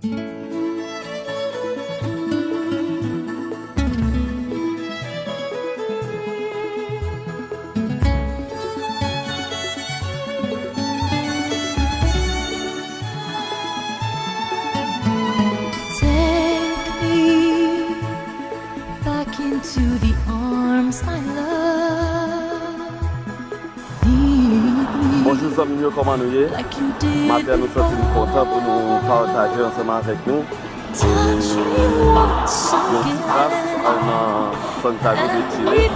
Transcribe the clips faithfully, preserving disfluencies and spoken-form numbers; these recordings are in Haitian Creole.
Take me back into the arms I love. Need me. Bonjou zanmi m yo, kòman nou ye? Like you did before. Maten an nou santi nou kontan pou nou pataje ansanm avèk nou yon ti kras, euh, nan Santiago de Chile.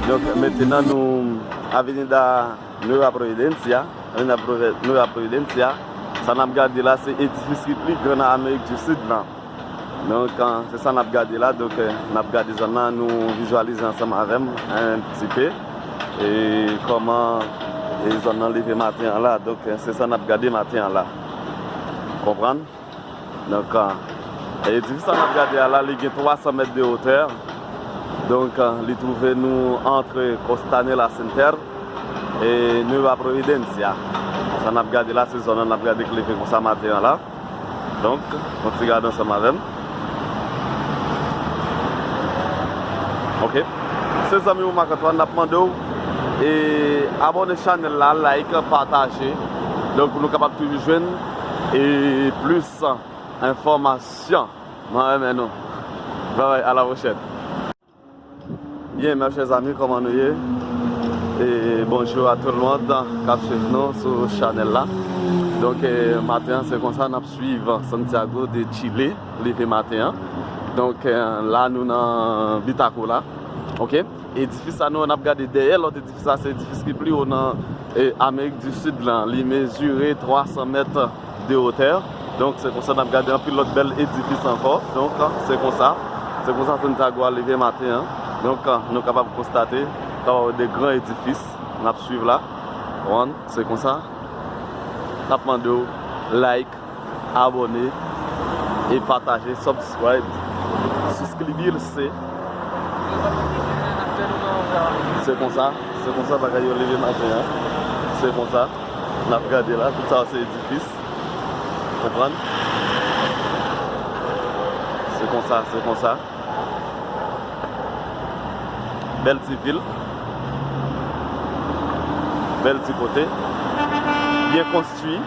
Donk, mentnan nou Avenida Nueva Providencia, Avenida Prove-, Nueva Providencia. Sa n ap gade la, se edifis ki pli gran nan Amerik di Sid lan. Donk, euh, se sa n ap gade la. Donk, euh, n ap gade zòn nan, nou vizyalize ansanm avè m yon ti pe. E kòman, e zòn nan leve maten an la. Donk, euh, se sa n ap gade maten an la. Konprann? Donk, euh, edifis sa n ap gade a la, li gen twa san mèt de wotè. Donk, euh, li twouve nou antre Costanera Center e Nueva Providencia. Sa n ap gade la, se zòn nan n ap gade k leve konsa maten an la. Donk, yon ti gade ansanm avè m. Ok. Se zanmi w Marc Antoine, n ap mande w e abòne chanèl la, like, pataje. Donk, pou nou kapab toujou jwenn e plis enfòmasyon. Mwen renmen nou. Bye bye, à la prochaine. Byen, mes chers amis, kòman nou ye? E bonjou a tout le monde k ap swiv nou sou chanèl la. Donk, e, maten an, se konsa n ap swiv Santiago de Chile, leve maten an. Donk, e, la, nou nan Bitacola. Ok? Edifis sa nou, n ap gade dèyè lòt edifis la, se edifis ki pli wo nan, e, Amerik di Sid lan. Li mezire twa san mèt de wotè. Donk, se konsa n ap gade anpil lòt bèl edifis ankò. Donk, se konsa. Se konsa Santiago a leve maten an. Donk, nou kapab konstate, kapab wè de gran edifis n ap swiv la. Konprann? Se konsa. N ap mande w like, abòne e pataje, subscribe, suscribirse. Se konsa, se konsa bagay yo leve maten an. Se konsa, n ap gade la, tout sa yo se edifis. Konprann? Se konsa, se konsa. Bèl ti vil. Bèl ti kote. Byen konstwi.